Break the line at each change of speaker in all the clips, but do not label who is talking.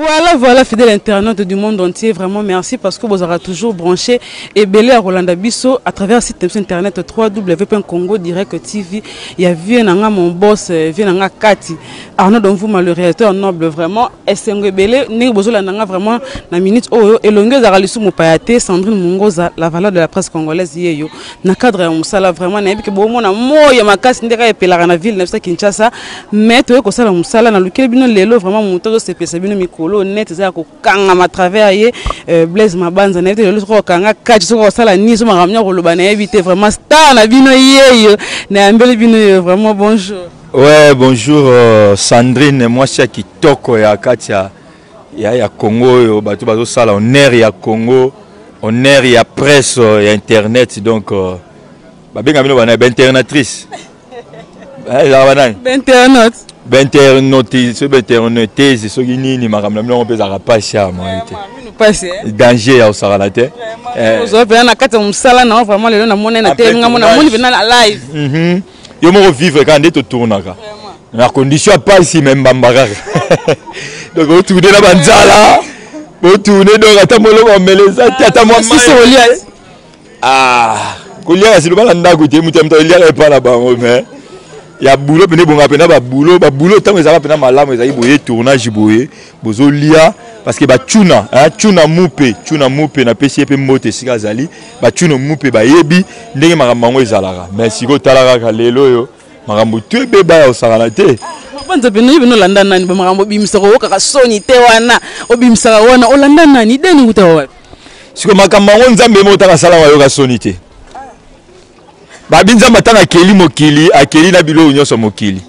Voilà, voilà, fidèle internaute du monde entier, vraiment merci parce que vous aurez toujours branché et belé à Rolanda Bisso à travers site internet www.congo direct TV. Il y a vieux nanga mon boss, euh, vieux nanga Kati, Arnaud Donvouma, le réalisateur noble, vraiment, esengo ebele ndenge bozolanda nga vraiment na minute oyo elongi ezalaka lisusu mopaya te Sandrine Mungoza, la valeur de la presse congolaise yeyo na cadre ya mosala vraiment nayebi ke bomona moi ya makasi nde kaka epelaka na ville na biso ya Kinshasa mais toye kosala mosala nalukeli bino lelo vraiment moto azosepelisa bino mikolo net eza ya kokangama à travers ye euh, Blaise Mabanza nayebi te lelo soki okanga kati soki okosala nini so makambo nyonso koloba nayebi te vraiment star na bino yeyo nayambeli bino ye vraiment bonjour.
Ouais, bonjour euh, Sandrine, mwasi ya kitoko ya kati ya ya, ya Congo oyo bato bazosala honneur ya Congo, honneur ya presse euh, ya internet donc euh, babenga bino bana ba internatrice. Ezalaka banani?
Ba internaute.
Ba internaute, soki ba internautese soki nini makambo na bino yango mpe ezalaka pasi ya moyen te.
Pasi eh?
Danger ya kosakana te.
Ozwa mpenza na kati ya mosala na vraiment lelo namoni na telemi nga namoni mpenza na live.
Yo moko vivre kaka nde totournaka na condition ya pasi me mbamba kaka donc otourne na banzala botourne donc ata moloko omela eza te ata mwa
sisi olia.
Ah, koliaka siloba na ndako te moto ya moto aliaka epa na bango mais ya boulot mpena ebongaka mpena baboulot baboulot ntango ezalaka mpena malamu ezali boye tournage boye bozolia parce que bacuna cuna mupe cuna mupe napesi ye mpe mbote esika azali bacuna mupe bayebi ndenge makambo yango ezalaka mais sikoyo tala kaka lelo oyo makambo tu ebeba ya kosakana te.
Mabanza pene oyebi olanda nani bamakambo obimisaka oyokaka soni te wana obimisaka wana olanda nani deni kuta wapi?
Sikoyo makambo yango Nzambe ye moko ntango asalaka ayoka soni te. Babi Nzambe ntango akeli mokili akeli na biloko nyonso mokili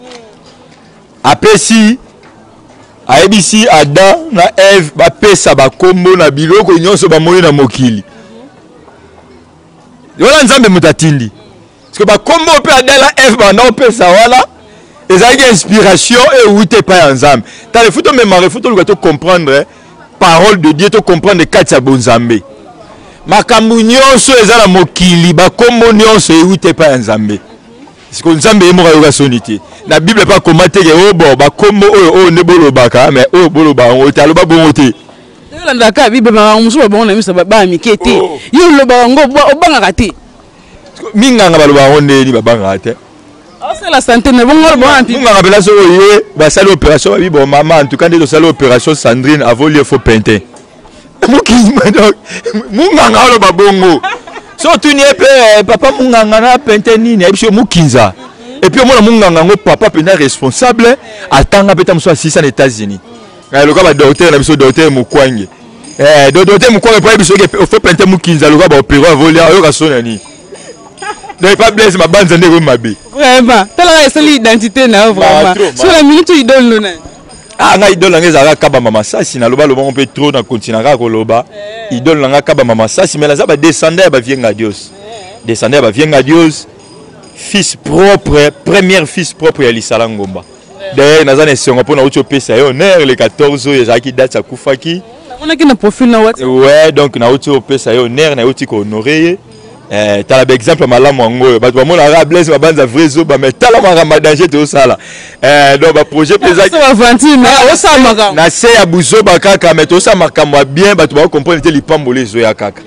apesi ayebisi Adam na Eve bapesa bakombo na biloko nyonso bamoni na mokili wana Nzambe moto atindi parce que bakombo mpe Adam na Eve banda kopesa wana ezalaki inspiration ewuta epai ya Nzambe. Tala faut tomemaka faut toluka tocomprendre parole de Dieu, tocomprendre kati ya bonzambe makambo nyonso eza na mokili bakombo nyonso ewuta epai ya Nzambe. Siko Nzambe ye moko ayoka soni te na Bible mpe akoma te ke o bo bakombo oyo oyo nde bolobaka mais oyo boloba yango te aloba bongo te.
Olandaka Bible makambo mosusu babongo na miso bana mike te yo olobaka yango obangaka te.
Minganga balobaka yango ndeni babangaka te.
Osala santé mais bongo oloba wana.
Munganga mpena soki oye basali opération babi bon mama en tout cas nde tosali opération Sandrine avolie faux pente donc munganga oloba bongo so otuni ye mpe papa munganga na pente nini ayebi so mukinza et puis omona munganga yango papa mpenza responsable atanga mpe ta mosusu asisa na États-Unis loka badocteur na biso docteur Mukwange docteur Mukwange mpo ayebi soki faux pente mukinza loka baopéro avolia oyoka soni ya nini. Donc pas Blaise Mabanza nde ekomi mabe.
Vraiment talaka esali identité na yo vraiment so na minute idole no nani?
Ah ngai idole na ngai ezalaka Kabamba Masasi naloba lobango mpe trop na continue kaka koloba idole na ngai Kabamba Masasi mais naza ba descendant ya ba vieux Ngadios descendant ya ba vieux Ngadios fils propre première fils propre ya Lisala Ngomba. D'ailleurs naza na esengo mpo nauti opesa ye honneur le 14 oyo ezalaki date akufaki.
Namonaki na profil na WhatsApp.
Ouais donc nauti opesa ye honneur nauti kohonorer ye. Tala ba exemple malamu yango oyo bato bamonaka Blaise Mabanza vrai zoba mais tala makambo ya danger tozosala. Donc ba projet mpe na se ya buzoba kaka mais tozosala makambo ya bien bato bakocomprendre te lipamboli ezoya kaka.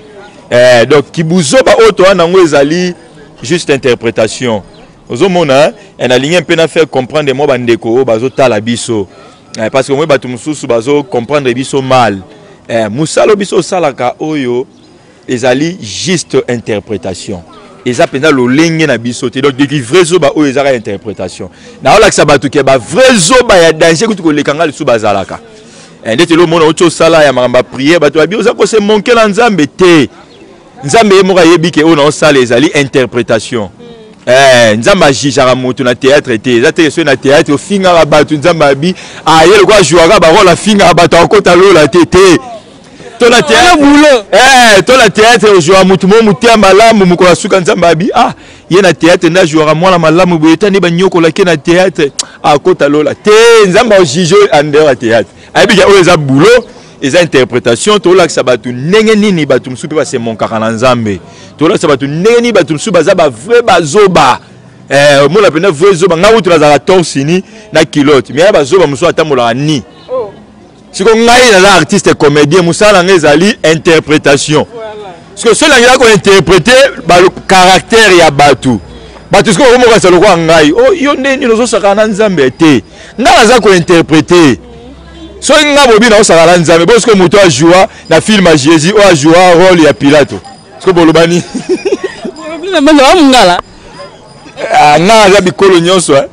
Donc kibuzoba oyo toza nango ezali juste interprétation. Ozomona nalingi mpe na faire comprendre mwa bandeko oyo bazotala biso parce que moi bato mosusu bazo comprendre biso mal. Mosala biso osalaka oyo ezali juste interprétation eza mpenza lolenge na biso te. Donc deki vrai zoba oyo ezaka interprétation naolakisa bato ke ba vrai zoba ya danger kutu koleka nga lisusu bazalaka. Ndeti elo omona oti osala ya makambo ya prière bato babi oza kose monke na Nzambe te. Nzambe ye moko ayebi ke oyo naosala ezali interprétation. Nzambe ajugeaka moto na théâtre te eza te soki na théâtre ofingaka bato Nzambe abi aye lokola ajouaka barole afingaka bato akota lola te te. To na théâtre to na théâtre ojouaka motu moko moteya malamu mokolo asuka Nzambe abi ah ye na théâtre nde ajouaka mwana malamu boye ta nde banyokolaki na théâtre akota lola te. Nzambe ajuge en dehors ya théâtre ayebi ke oyo eza boulot eza interprétation tolakisa bato ndenge nini bato mosusu mpe basemonkaka na Nzambe tolakisa bato ndenge nini bato mosusu baza ba vrai bazoba. Omona mpenza vrai zoba ngai kutu nazalaka torse nu na culotte mais ya bazoba mosusu atambolaka ni. Siko ngai naza artiste comédien, mosala na ngai ezali interprétation. Siko soki nangela kointerprete bacaractère ya bato, bato sikoyo okomokanisa lokola ngai, o yo nde nini ozosakana na Nzambe te. Ngai naza kointerprete. Soki ngai bobi naosakana na Nzambe, bo sikoyo moto ajoua na film ya Jésus, oyo ajoua role ya Pilato, sikoyo boloba nini?
Mongala.
Ah, ngai aza bikolo nyonso.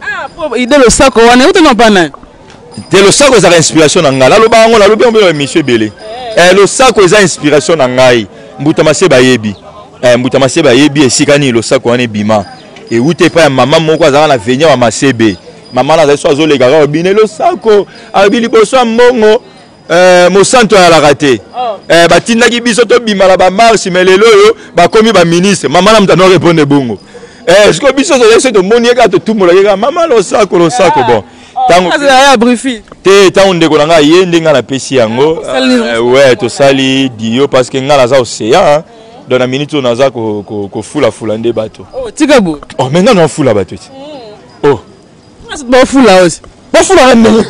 Ide losako wana euta na pana.
Te, losako ezalaka inspiration na ngai. Naloba yango, nalobi yango na émission ebele. Losako eza inspiration na ngai. Mbuta Mase bayebi, Mbuta Mase bayebi esika nini losako wana ebima. Ewuta epai ya mama moko azalaka na venia wa Masebe. Mama na azali so azoleka kaka obine losako, alobi liboso ya mbongo, mosantu ayalaka te. Batindaki biso tobima na bamarche, mais lelo oyo bakomi baministre. Mama na moto ano répondre bongo. Sikoyo biso tozali so tomoni ye kaka, totumbolaki kaka mama losako, losako. Bon,
ntango
te, ntango ndeko na ngai ye nde ngai napesi yango, ouais, tosali dio parce que ngai naza océan. Donc na minute oyo naza kofulafula nde bato.
Tika bo.
Oh, mais ngai naofula bato ti. Oh.
Bafula osi.
Bafulaka ndenge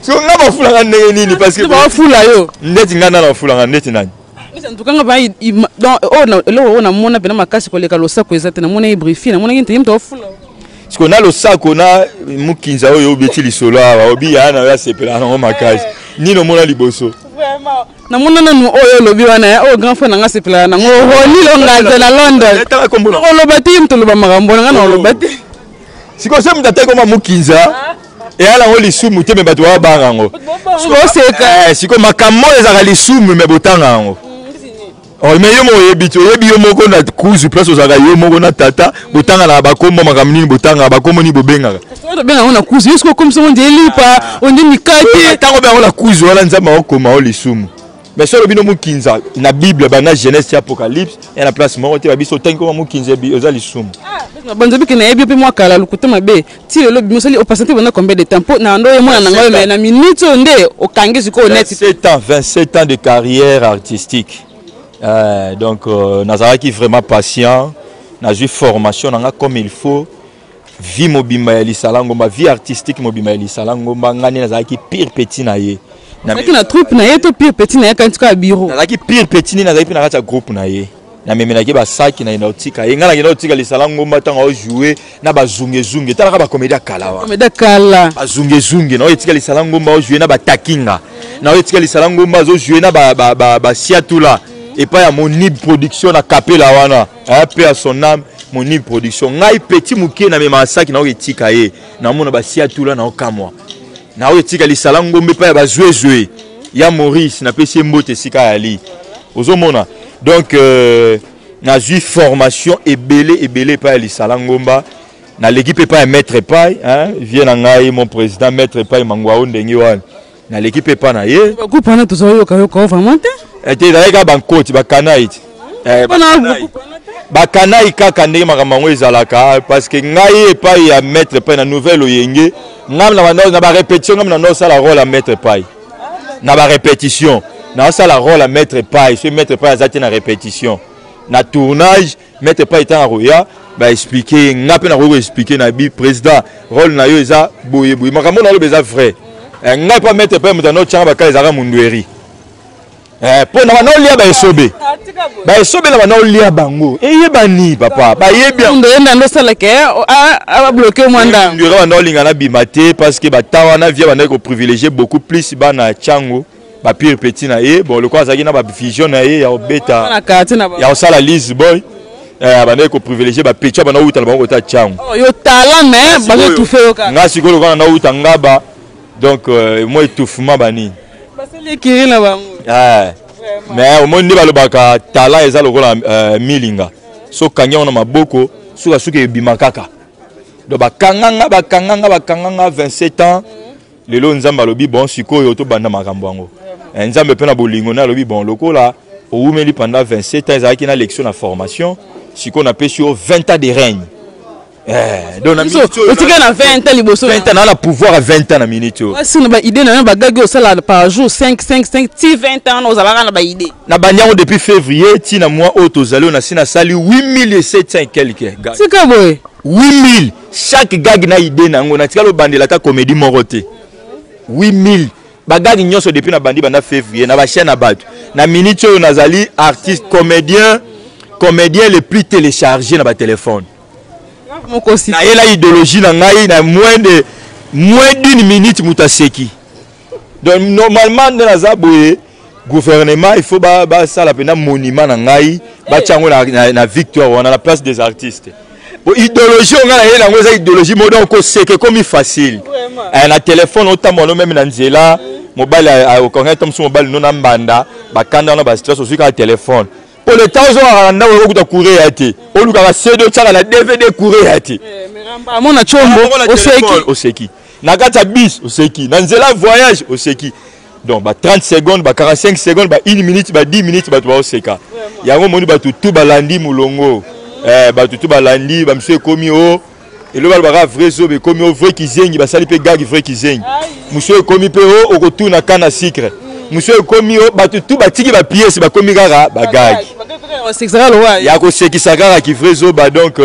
so ngai bafulaka ndenge nini? Parce que
bafula yo.
Ndeti ngai nana bafulaka ndeti nani?
Ntukanga ba donc oyo eloko oyo namona mpena makasi koleka losako eza te. Namona brifi, namonaki nte ye moto afula.
Sikoyo na losako na mokinza oyo obeti lisolo awa, obi ya na oyo asepelaka nango makasi, nini omona liboso?
Namona nanu oyo olobi wana, oyo grand frère nanga asepelaka nango, Roni Longaze na London. Oloba te, ye moto oloba makambo na nga na oloba te.
Sikoyo so moto ataki koma mokinza, eya nango lisumu te, mais bato babanga yango.
Oseka.
Sikoyo makambo oyo ezalaka lisumu, mais botanga yango. Oh, mais yo moko oyebi te, oyebi yo moko na kuzu place ozalaka yo moko na tata, botanga na bakombo makambo nini, botanga bakombo nini, bobengaka?
Tobenga yango na kuzu, yo soki okomisa ngo nde elipa, onde mikate.
Ntango obenga yango na kuzu wana, Nzambe akokoma o lisumu. Mais solo bino mokinza na Bible, banda Genèse ti Apocalypse, ya na place moko te babiso otangi koma mokinza eza lisumu.
Banzabi ke nayebi mpe mwa kala, lokuta mabe ti lelo bimosali opasante banda combien de temps mpo na ndo ye mwana na ngai, mais na minute oyo nde okangi sikoyo net.
27 ans, 27 ans de carrière artistique. Donc nazalaki vraiment patient, nazwi formation na nga comme il faut. Vie mobimba ya Lisala Ngomba, vie artistique mobimba ya Lisala Ngomba, ngai nde nazalaki pire petit na ye.
Nazalaki na troupe na ye to pire petit na ye kanti kaka bureau?
Nazalaki pire petit nde nazalaki mpe na kati ya groupe na ye. Namemelaki basaki, nakenda kotika ye. Ngai nakenda kotika Lisala Ngomba ntango aojoue na bazungezunge. Talaka bacomédie ya kala wa.
Comédie kala.
Bazungezunge, naoyo etika Lisala Ngomba aojoue na batakinga, naoyo etika Lisala Ngomba azojoue na basiatula epai ya Monib Production na Kapela wana, mpe ya son âme Monib Production. Ngai petit moke, namemaka saki, naoyo etika ye, namona basiatula, naokamwa. Naoyo etika Lisala Ngomba epai ya bazwezwe ya Maurice, napesi ye mbote esika yali ozomona. Donc nazwi formation ebele ebele epai ya Lisala Ngomba. Naleki mpe epai ya Maître Pai, vie na ngai, mon président Maître Pai Mangwao, ndenge wana naleki mpe epai na ye.
Bagroupe wana tozoyoka yoka vraiment te.
Te, ezalaki kaka bankoti bakanai ti bakanai kaka ndenge makambo yango ezalaka, parce que ngai epai ya Maître Pai na Nouvelle Oyenge, ngai na barépétition, ngai na osala rôle ya Maître Pai. Na barépétition naosala rôle ya Maître Pai. Soki Maître Pai aza te na répétition, na tournage, Maître Pai ntango akoya, baexpliquer nga mpe nakoki koexpliquer na bi président: rôle na yo eza boye boye. Makambo naloba eza vrai. Ngai mpa Maître Pai, moto anotyanga bakala ezalaka mundweri, mpo na banaolia baesobe, baesobe na banaolia bango eyebani, papa bayebi.
Oyenda nde osalaka abloke mwa ndambo.
Ndweri banda olinga nabima te, parce que bata wana via bandaki koprivilégie beaucoup plus bana ya Tiango, bapire petit na ye. Bon, lokola azalaki na bavision na ye ya kobeta, ya kosala Lise Boy, bandaki koprivilégie bapetit banda outa na bango kota Tiango.
Yo talent, mais bazotufe yo kaka.
Nga sikoyo lokola nauta Ngaba, donc mwa étouffement banini.
Basali ekiri na bango.
Mais omoni nde balobaka talent eza lokola milinga, so okangi yango na maboko, sukasuka ebima kaka. Donc bakanganga, bakanganga, bakanganga 27 ans. Lelo Nzambe alobi: bon, sikoyo tobanda makambo yango. Nzambe mpe na bolingo nde alobi: bon, lokola owumeli pendant 27 ans, ezalaki na lection na formation, sikoyo napesi yo 20 ans de règne. Donc na minute
oyo otika na 20 ans liboso.
20 ans na pouvoir ya 20 ans na minute oyo.
Wasi na baidée na yo, bagagi osala par jour 5 5 5 ti 20 ans ozalaka na baidée.
Na bandi yango depuis février ti na mois oyo tozali oyo, nasi nasali 8700 et quelque gag.
Tika boye.
8000, chaque gag na idée na yango. Natikali obandela ata comédie moko te. 8000. Bagag nyonso depuis na bandi banda février na bachaîne na bato na minute oyo nazali artiste comédien, comédien le plus téléchargé na batelefone. Nayela idéologie na ngai na moins d'une minute, moto aseki. Donc normalement nde naza boye, gouvernement il faut basala mpenza monument na ngai, batia yango na Victoire wana, na Place des Artistes. Bo idéologie oyo ngai nayeli yango eza idéologie moko, donc koseka ekomi facile. Na telefone otambola no, même na nzela, mobali okangai ta mosusu, mobali no na mbanda bakanda wana, bastress, ozwi kaka telefone po le temps ozongaka na ndako, okokuta courant ya te, olukaka CD, otiaka na DVD, courant ya te.
Amona chombo, oseki.
Oseki na kati ya bus, oseki na nzela voyage, oseki. Donc ba 30 secondes, ba 45 secondes, ba 1 minute, ba 10 minutes, bato baoseka yango. Omoni bato tu balandi molongo, bato tu balandi. Bamisu ekomi o elo balobaka vrai zoba, ekomi o vrai kizengi, basali mpe gag vrai kizengi. Mosu ekomi mpe o okotuna kana sucre. Mosu ekomi o bato tu batiki bapièces, bakomi kaka bagag ya kosekisa kaka ki vrai zoba. Donc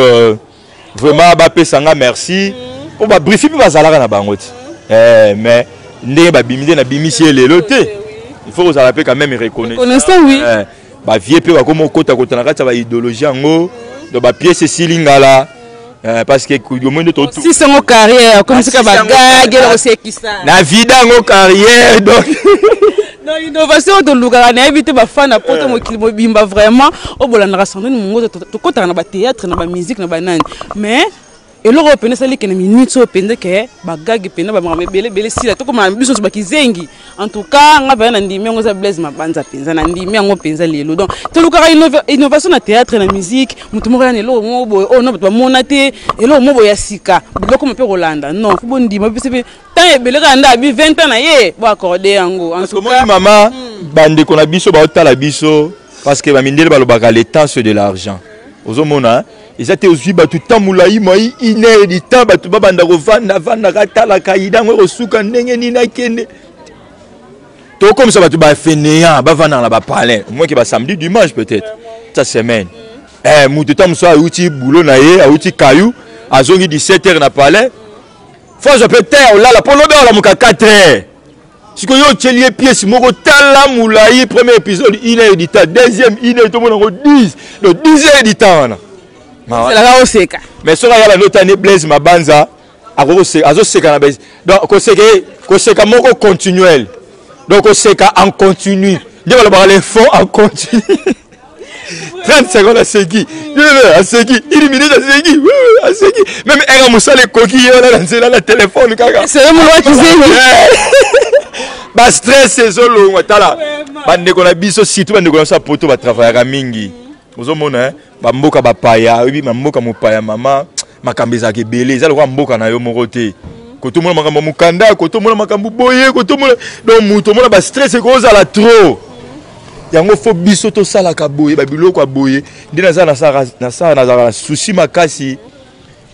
vraiment bapesa nga merci mpo babrifi mpe bazalaka na bango ti, mais ndenge babimi nde nabimisi ye lelo te, il faut kozala mpe quand même reconnaissant. Bavieux mpe bakoma okota kota na kati ya baidéologie yango. Donc bapièces esili ngala, parce que omoi nde
sisango carrière komisika bagag kosekisa.
Na vida yango carrière donc.
Non, innovation oyo tolukaka, nayebi te. Bafan na poto, mokili mobimba, vraiment oyo bolandaka Sandrine Mongozo, tokɔtaka na bathéâtre, na bamusique, na banani, mais eloko oyo mpenza esali ke na minute oyo mpenza ke bagag mpenza, bamakambo ebele ebele esila, tokomana biso nyonso bakizengi. En tout cas nga mpenza na ndimi yango, eza Blaise Mabanza mpenza na ndimi yango mpenza lelo. Donc tolukaka innovation na théâtre, na musique. Motu moko yana eloko moko boye oyo no bato bamona te, eloko moko boye ya sika, biloko mpe kolanda. Non, faut bondima biso mpe temps ebele kaka nde abi 20 ans na ye boaccorde yango.
En tout cas mama, bandeko na biso baotala biso, parce que bamindele balobaka le temps, c'est de l'argent. Ozomona eza te, ozwi bato temps molai moi une heure du temps, bato babanda kovanda vandaka, talaka idango ekosuka ndenge nini, akende tokomisa bato bafainéant, bavandaka na bapalin au moins ke basamedi, dimanche, peut-être sa semaine. Moto ta mosusu awuti boulot na ye, awuti kayu, azongi 17 heures na palais, faut azwa mpe te ya olala mpo lobi aolamuka 4 heures. Sikoyo yo otyeli ye pièce moko, tala molai, premier épisode une heure du temps, deuxième une heure, tomona yango 10, donc 10 heures du temps wana.
Ezalaka oseka.
Mais soki ayala nde otani Blaise Mabanza azoseka na donc koseka, koseka moko continuel, donc koseka en continu nde balobaka le fond en continu. 30 secondes aseki, aseki une minute, aseki, aseki même ere mosala ekoki, ye wana na nzela na telefone kaka. Bastress ezolongwa. Tala bandeko na biso, surtout bandeko na biso ya poto, batravaillaka mingi. Ozomona bamboka bapaya, oyebi bamboka mopaya mama, makambo ezalaka ebele, eza lokola mboka na yo moko te. Kotomona makambo ya mokanda, kotomona makambo boye, kotomona, donc moto omona bastress ekozala trop. Yango faut biso tosalaka boye, babiloko ya boye nde naza nasala, nazalaka na souci makasi.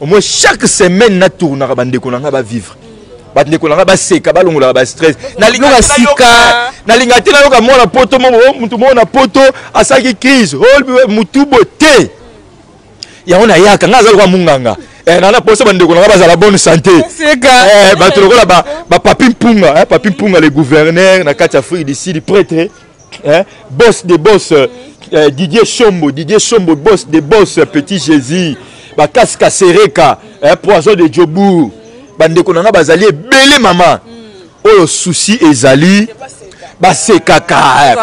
Au moins chaque semaine natournaka bandeko na ngai bavivre, bandeko na ngai baseka, balongolaka bastress. Nalinga te nayoka mwana poto motu moko na poto asalaki crise motu boye te. Yango nayaka, ngai aza lokola munganga, nana posa bandeko na ngai bazala bonne santé. Bato lokola bapapi Mpunga, Papi Mpunga le gouverneur na kati ya Afrique du Sud, prêtre, boss de boss, Didier Chombo, Didier Chombo, boss de boss, petit Jésus, bakaska sereka, poison de Jobour. Bandeko na ngai bazali ebele mama oyo souci ezali, basekaka.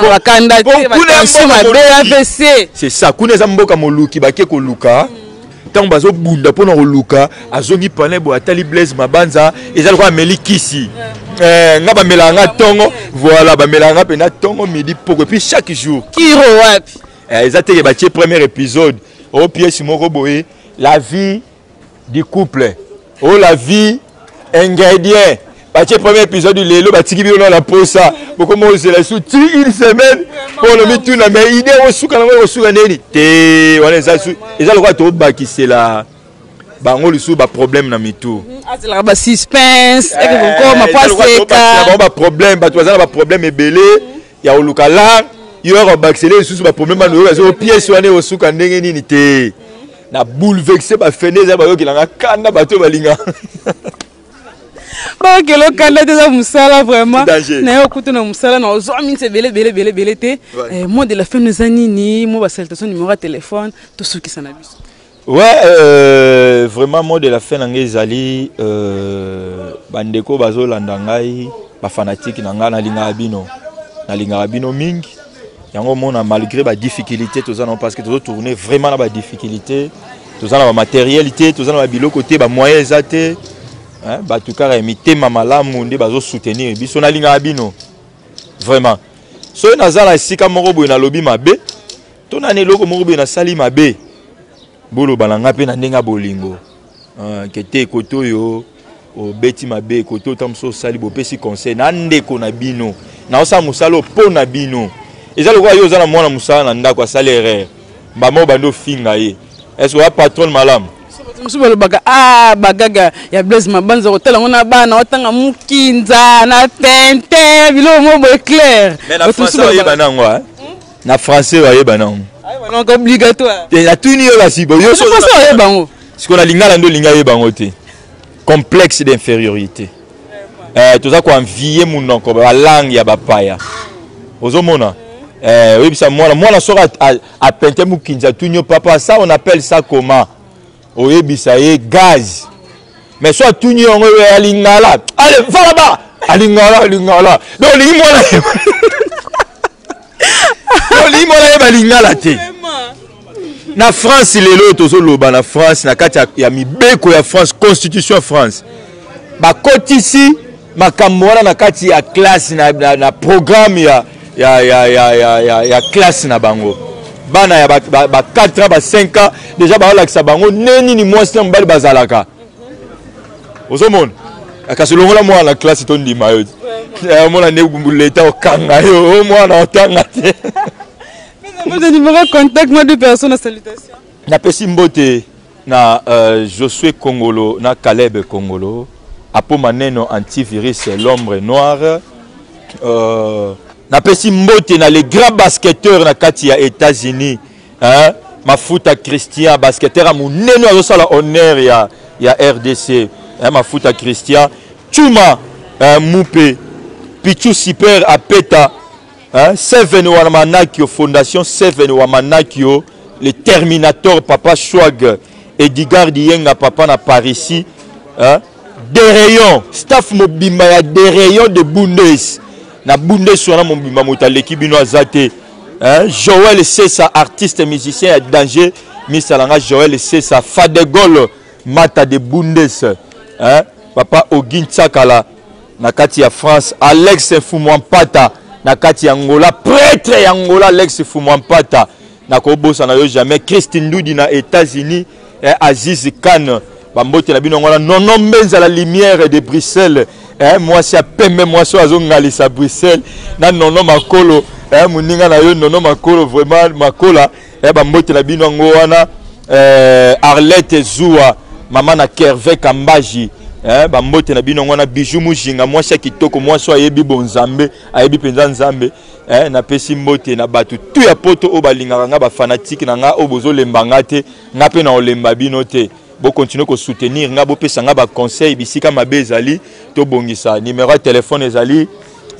C'est ça, kuna eza mboka moluki, bake koluka. Ntango bazobunda mpona koluka, azongi pane boye, atali Blaise Mabanza, eza lokola ameli kisi. Nga bamelaka nga ntongo, voilà, bamelaka nga mpena ntongo, midi, poko, et puis chaque jour.
Kiro wapi?
Eza teke batie premier épisode o pièce moko boye, la vie du couple o la vie ingrédient, batie premier épisode lelo, batiki bino na posa, bokoma ozela su ti une semaine mpo mituna. Mais idée osuka nango ekosuka ndeni te wana, eza lokola tobakisela bango lisusu baproblème na mitu.
Azelaka basuspense ekokoma po aseka.
Bango baproblème, bato baza na baproblème ebele ya koluka lar, yo yaka kobakisela lisusu baproblème bano oyo bazo pièce wana ekosuka ndenge nini te. Na bouleverse bafene eza bayokelanga kanda, bato balinga.
Bakelo kanda te, eza mosala vraiment. Na yo kutu na mosala na ozwa minti ebele ebele ebele ebele te. Mot de la fin eza nini? Mo basalutation, numéro ya téléphone, tosukisa na biso.
Ouais, vraiment mot de la fin na ngai ezali bandeko bazolanda ngai, bafanatike na ngai, nalingaka bino, nalingaka bino mingi. Yango omona, malgré badifficulté toza nango, parce que tozotourne vraiment na badifficulté, toza na bamatériel te, toza na babiloko te, bamoyen eza te, bato kaka ya mitema malamu nde bazosoutenir biso. Nalingaka bino vraiment. Soki naza na esika moko boye nalobi mabe to nani, eloko moko boye nasali mabe, boloba na ngai mpe na ndenge ya bolingo ke te, kote oyo obeti mabe, kote ota mosusu osali, bopesi conseil na ndeko na bino. Naosala mosala oyo mpo na bino. Eza lokola yo oza na mwana mosala na ndako, asali erreur, mbama obandi ofinga ye. Est ce oya patronne malamu?
Bato mosusu balobaka a bagaga ya Blaise Mabanza, kotala yango na bana otanga mokinza na tente, biloko moko boye clair.
Mais na français oyeba nango, na français oyeba nango.
Donc obligatoire.
Te, natuni yo kasi bo yo.
Français oyeba yango.
Sikoyo na lingala nde olingi ayeba yango te? Complexe d'infériorité. Toza koenvie monoko, balangue ya bapaya. Ozomona, oyebisa mwana, mwana soki apente mokinzi, atuni yo: "Papa, ça on appelle ça comment?" Oyebisa ye gaz. Mais so atuni yango ya lingala: "Allez, va là-bas." Alingala, alingala. Donc olingi mwana, olingi mwana yeba lingala te. Na France lelo oyo tozoloba, na France, na kati ya mibeko ya France, constitution ya France, bakotisi makambo wana na kati ya classe, na programme ya classe na bango. Bana ya ba 4 ans, ba 5 ans déjà, baolakisa bango nde nini mwasi na mobali bazalaka. Ozomona, kasi olongola mwana na classe, tondima yo te. Omona nde leta okanga yo, o mwana otanga te.
Numéro contact, moi deux personnes, salutation.
Napesi mbote na Josué Kongolo na Caleb Kongolo, Apo Maneno antivirus, l'ombre noire. Napesi mbote na les grands basketteurs na kati ya États-Unis, hein? Mafuta Christian, basketteur ya monene, azosala honneur ya RDC, hein? Mafuta Christian Chuma, Mupe Pichu, Super Apeta, hein? Seven Wamanakio, Fondation Seven Wamanakio, le Terminator, Papa Schwag, Edgar Dienga, papa na Parisi, hein? Derayon, staff mobimba ya Derayon de Bundes, na Bundes wana mobimba, moto aleki bino aza te, hein? Joël Sesa, artiste musicien ya danger, misalanga Joël Sesa, Fadegol Mata de Bundes, hein? Papa Ogin Tsakala na kati ya France, Alex Fumwampata na kati ya Angola, prêtre ya Angola, Alex Fumwampata, nakobosana yo jamais. Christ Ndudi na États-Unis, eh, Aziz Khan, bambote na bino wana. Nono Mbenza, la lumière de Bruxelles, eh, mwasi ya pembe, mwasi oyo azongalisa Bruxelles, na Nono Makolo, eh, moninga na yo Nono Makolo, vraiment Makola, eh, bambote na bino yango wana. Arlette Zuwa, mama na Kerve Kambaji, bambote na bino yango wana. Bijou Mujinga, mwasi ya kitoko, mwasi oyo ayebi bonzambe, ayebi mpenza Nzambe, napesi mbote na bato tu ya poto oyo balingaka nga, bafanatike na nga oyo bozolemba nga te, nga mpe na olemba bino te. Bokontinue kosoutenir nga, bopesa nga baconseil bisika mabe ezali, tobongisa. Numéro ya telefone ezali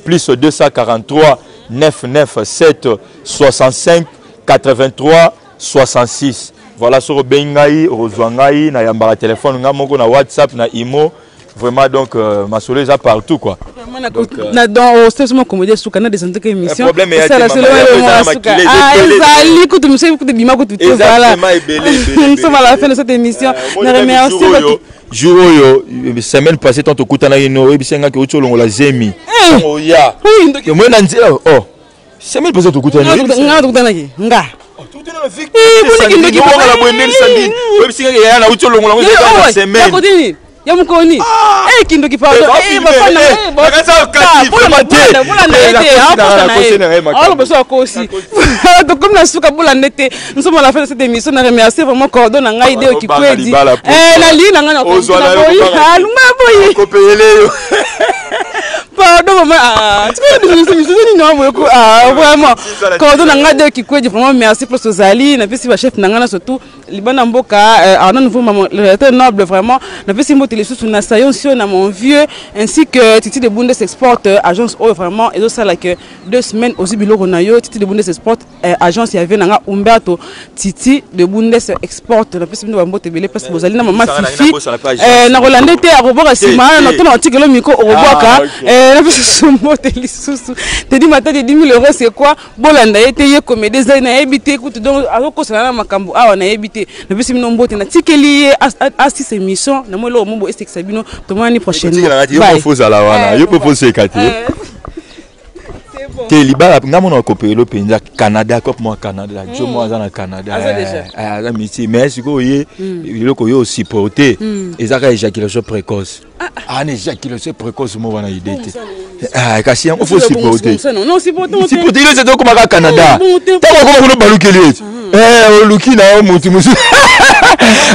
plus 243 997 65 83 66. Voilà, soki obengi ngai, okozwa ngai. Nayambaka telefone ngai moko, na WhatsApp, na Imo. Vraiment, donc masolo eza partout, quoi.
Donc, na dans osema comédie suka na descendre que émission.
Problème
ezali kutu monsieur kutu bima kutu te. Voilà, nous sommes à la fin de cette émission, na remercie.
Jour oyo, semaine passée, tant tokutanaki no, oyebisi ngaki outi olongola zemi, oya omoi na nzela. Oh, semaine passée tokutani.
Nga tokutanaki nga.
Oyebisi ngaki yaya nauti olongola ngo na semaine.
Ya mokoni eh, kindoki, pardon, bolanda ye te, aoloba so akosi. Tokomi na suka, bolanda te. Nous sommes à la fin de cette émission. Na remercier vraiment cordon na ngai Deo Kikwedi, nalii na ngai na boyi alunga boyi. Pardon maman, ah, ah, vraiment. Cordon na nga de Kikwedi, vraiment merci pour ozali, napesi ba chef na nga na surtout libanda mboka Arnaud Nouveau maman, le noble vraiment, napesi mbote lisusu na Sayon Sio na mon vieux ainsi que Titi de Bundes Export agence oyo vraiment ezosala que 2 semaines ozwi biloko na yo. Titi de Bundes Export agence ya vie na nga Umberto Titi de Bundes Export, napesi bino bambote ebele place bozali na mama Fifi. Nakolanda te, akobwaka nsima na tona batikelo miko okobwaka. Napesi mbote lisusu Tedi Matadi, 10 000 euros c'est quoi? Bolanda ye te, ye comédie ezali nayebi te kutu, donc azokosana na makambo awa nayebi te. Napesi bino mbote, natikeli ye asisa émission na mwa eloko mobo esekisa bino. Tomonani prochainement.
Yo mpo ozala wana, yo mpo poseka te te. Libala nga mona kopelo mpenza Canada, cope mwa Canada, jo moko aza na Canada, aza métier, mais sikoyo ye eloko oyo osupporte eza kaka éjaculation précoce. Ana éjaculation précoce mo wana ide te, kasi yango faut supporter, supporter ile ete okomaka Canada. Ntango okoma kuna, balukeli ete oluki na yo motu mosusu,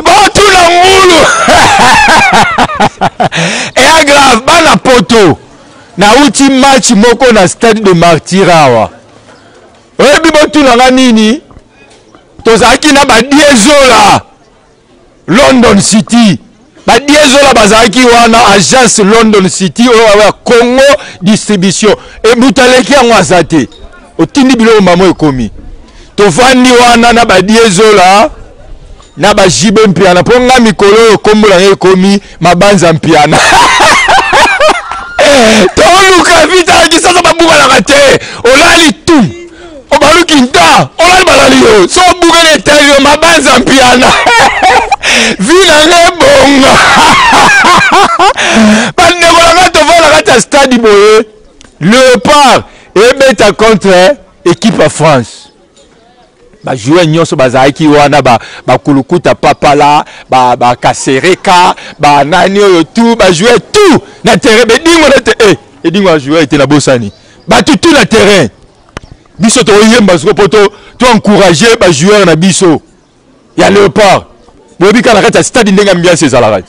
batuna ngulu eya grave. Bana Poto, nauti match moko na Stade de Martyr awa, oyebi botunanga nini? Tozalaki na badiezola London City, badiezola bazalaki wana, agence London City oyo ya Congo Distribution. Ebuta aleki yango aza te, otindi biloko mamo ekomi. Tovandi wana na badiezola na bajibe mpiana, mpo nga mikolo oyo kombo na ngai ekomi Mabanza Mpiana. Toluka vita Kisasa, babukanaka te, olali tu obaluki nta olali, balali yo so obukani etali yo. Mabanza Mpiana, vi na nga ebonga. Bandeko na nga, tovanda kati ya stade boye, Léopard ebeta contre équipe ya France. Bajoueur nyonso bazalaki wana, bakulukuta papala, bakasereka, banani oyo tout, bajoueur tout na terrain, bedingo na te edingo ya joueur ete na bosani, bato tout na terrain. Biso toyemba siko mpo to encourage bajoueur na biso ya Léopard. Boyebi kaka na kati ya stade ndenge ambiance ezalaka te.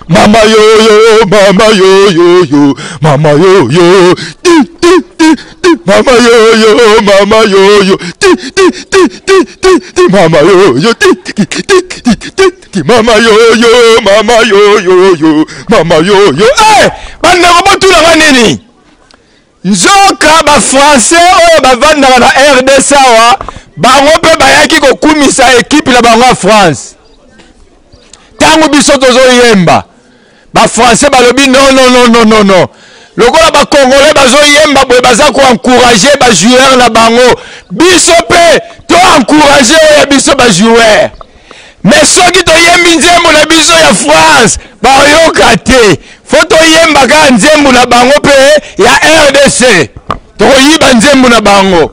Mama yoyo, mama yoyoyo, mama yoyo, ti ti ti ti, mama yoyo, mama yoyo, ti ti ti ti ti ti, mama yoyo, ti ti ti ti ti ti, mama yoyo, mama yoyoyo, mama yoyo. Eh, bandeko, botunanga nini? Nzoka bafrançais oyo bavandaka na RDC awa, bango mpe bayaki kokumisa ekipe na bango ya France. Ntango biso tozoyemba, bafrançais balobi: "Non, non, non, non, non, non, lokola bacongolais bazoyemba boye, baza koencourage bajoueur na bango, biso mpe toencourage oyo ya biso bajoueur. Mais soki toyembi nzembo na biso ya France, bayoka te. Faut toyemba kaka nzembo na bango mpe ya RDC." Tokoyiba nzembo na bango.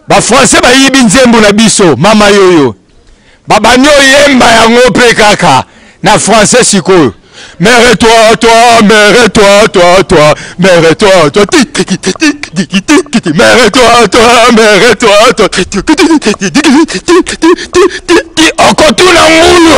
Bafrançais bayibi nzembo na biso, mama yoyo, babandi oyemba yango mpe kaka na français. Sikoyo: "Mère toi, toi, mère toi, toi, toi, mère toi, toi, ti ti ti ti ti ti ti, mère toi, toi, mère toi, toi, ti ti ti ti ti ti ti ti ti ti." Okotuna ngulu.